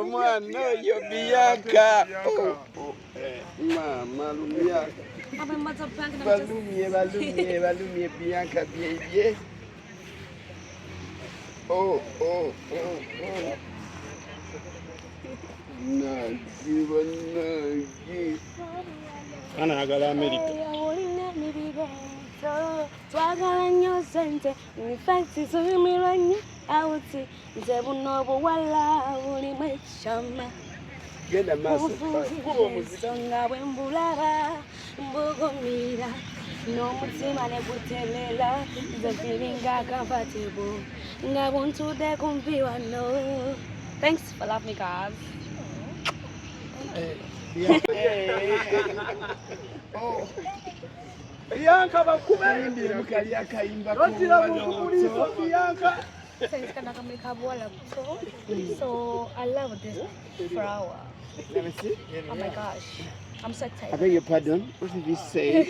Omwana oyo Bianca. Oh, oh, eh, maama lumya. Balumye, balumye, balumye Bianca byebye. Oh, oh, oh, oh. Nagi bannange. Ana ayagala Amerika. Twagala nnyo sente, in fact tunyumirwa nnyo awuti, nze buno obuwala bulimu ekyama. Genda maaso. Ensonga bwe mbulaba mbugumira n'omutima ne gutelela, nze feeling comfortable nga buntudde kumpi wano. Thanks for love me, guys. Bianca bakube. Muyimbiremu kali akayimba Lotira muntu kuliiso Bianca. Since kana kamuli ka buwala buto, so I love this flower. Let me see. Oh my gosh, I'm so I excited. beg your pardon. What did you say?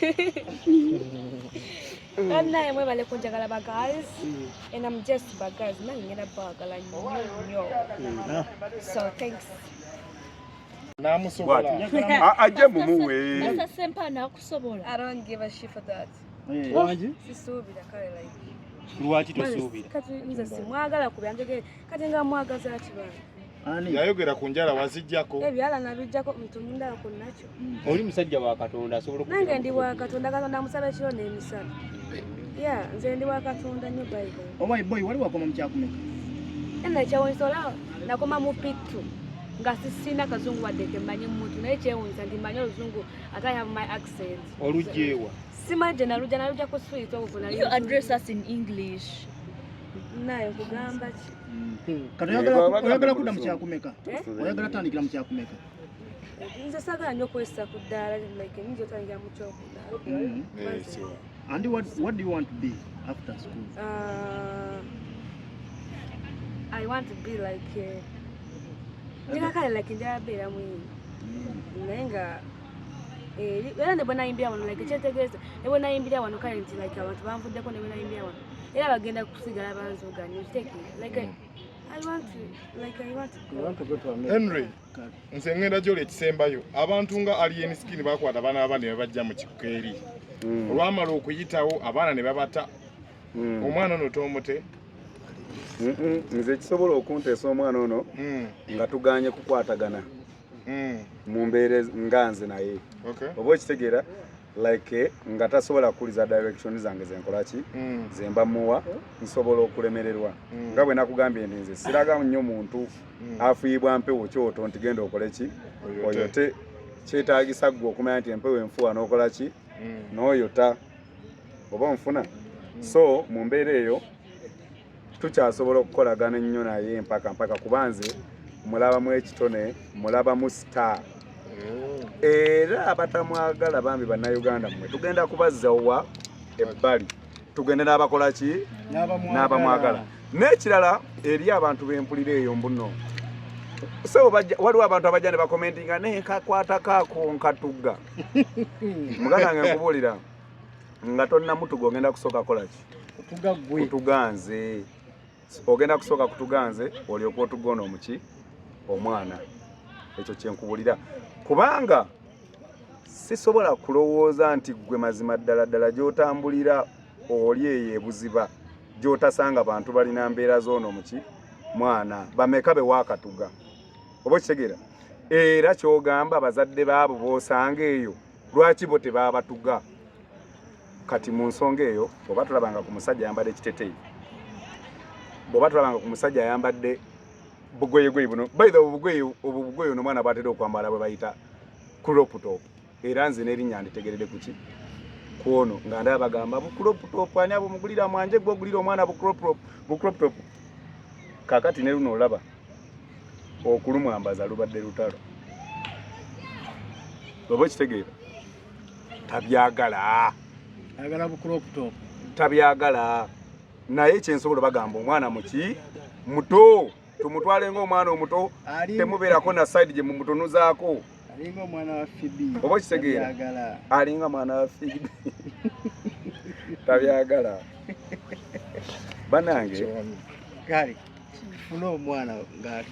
Bannaye mwebale kunjagala ba guys, and I'm just ba guys, nange ngenda baagala nnyo nnyo, so thanks. Namusobola. Ajje mumuwe. Sasa Sempa nakusobola. I don't give a shit for that. Wangi? Sisuubira kale, like Lwaki tosuubira? Kati nze simwagala ku byanjegere, kati nga mwagaza ki bana? Ani? Yayogera ku njala wazijjako. Ebyala nabijjako mutundala ku nakyo. Oli musajja wa Katonda, asobola Nange ndi wa Katonda. Katonda musaba ekiro n'emisana. Ya, nze ndi wa Katonda nnyo, Bible. Oba boy wali wakoma mu kyakumeka? Ena ekyewunyisa, olaba nakoma mu P2 nga sisina kazungu wadde kemmanyi muntu, naye kyewunyisa nti mmanyi oluzungu ate I have my accent. Olugyewa. Simanyi gye nalujja, nalujja ku street okwo nali. You address us in English. Naye nkugamba ki? Kati Eh, oyagala kudda mu kyakumeka? Eh? Oyagala tandikira mu kyakumeka? Nze saagala nnyo okwessa ku ddaala, like nyinza otandikira mu kyokuna. Eh, siwa. And what do you want to be after school? I want to be like njagala kale like njagala beera muyimbi, naye nga era ne bwe nayimbira wano, like kyentegeeza ne bwe nayimbira wano kale nti like abantu banvuddeko, ne bwe nayimbira wano era bagenda kusigala banzuganya, okitegeera? Like I want to, like I want to go. Henry, nze ngenda gyoli ekisembayo. Abantu nga Alien Skin bakwata abaana baba ne babajja mu kikeeri. Olwamala okuyitawo abaana ne babata. Omwana ono tomute. Nze ekisobola okunteesa omwana ono nga tuganye kukwatagana mu mbeera nga nze naye, oba okitegeera, like nga tasobola kukuliza direction zange zenkola ki, ze mba muwa, nsobola okulemererwa. Nga bwe nakugambye nti nze siraga nnyo muntu afuuyibwa mpewo kyoto nti genda okole ki. Oyote. Oyote kyetaagisa ggwe okumanya nti empewo enfuwa n'okola ki, n'oyota oba onfuna. So mu mbeera eyo tukyasobola okukolagana ennyo naye mpaka mpaka, kuba nze mulabamu ekitone, mulabamu star. Era abatamwagala bambi bannayuganda mmwe tugenda kubazza wa ebbali, tugende n'abakola ki, n'abamwagala. N'ekirala, eri abantu b'empulira eyo mbuno sebo waliwo abantu abajja ne bakomentinga naye nkakwatako ako nkatugga. Muganda wange, nkubuulira nga tonnamutuga ogenda kusooka kola ki? Kutuga ggwe. Kutuganze, ogenda kusooka kutuganze olyoke otuga ono omuki omwana. Ekyo kyenkubulira, kubanga sisobola kulowooza nti ggwe mazima ddala ddala gy'otambulira oli eyo ebuziba gy'otasanga bantu balina mbeera z'ono muki mwana bameka be waakatuga, oba okitegeera? Era kyogamba abazadde baabo b'osanga eyo lwaki bo tebaabatuga? Kati mu nsonga eyo, oba tulabanga ku musajja ayambadde ekiteteeyi, bw'oba tulabanga ku musajja ayambadde bugoyegoye buno, by the way, obugoye obwo bugoye ono omwana bwatera okwambala bwe bayita crop top, era nze n'erinnya nditegeredde kuki kwono nga ndaba bagamba bu crop top, ani abumugulira? Mwanje gwe ogulira omwana bu crop top, bu crop top. Kakati ne luno olaba okulumwambaza lubadde lutalo, oba okitegeera? Tabyagala. Ayagala bu crop top. Tabyagala, naye kyensobola bagamba omwana muki muto, tumutwale ng'omwana omuto. Temubeerako na side gye mumutunuzaako. Alinga omwana wa Fibi. Oba okitegeera? Tabyagala. Alinga mwana wa Fibi, tabyagala banange. Kale tufune omwana nga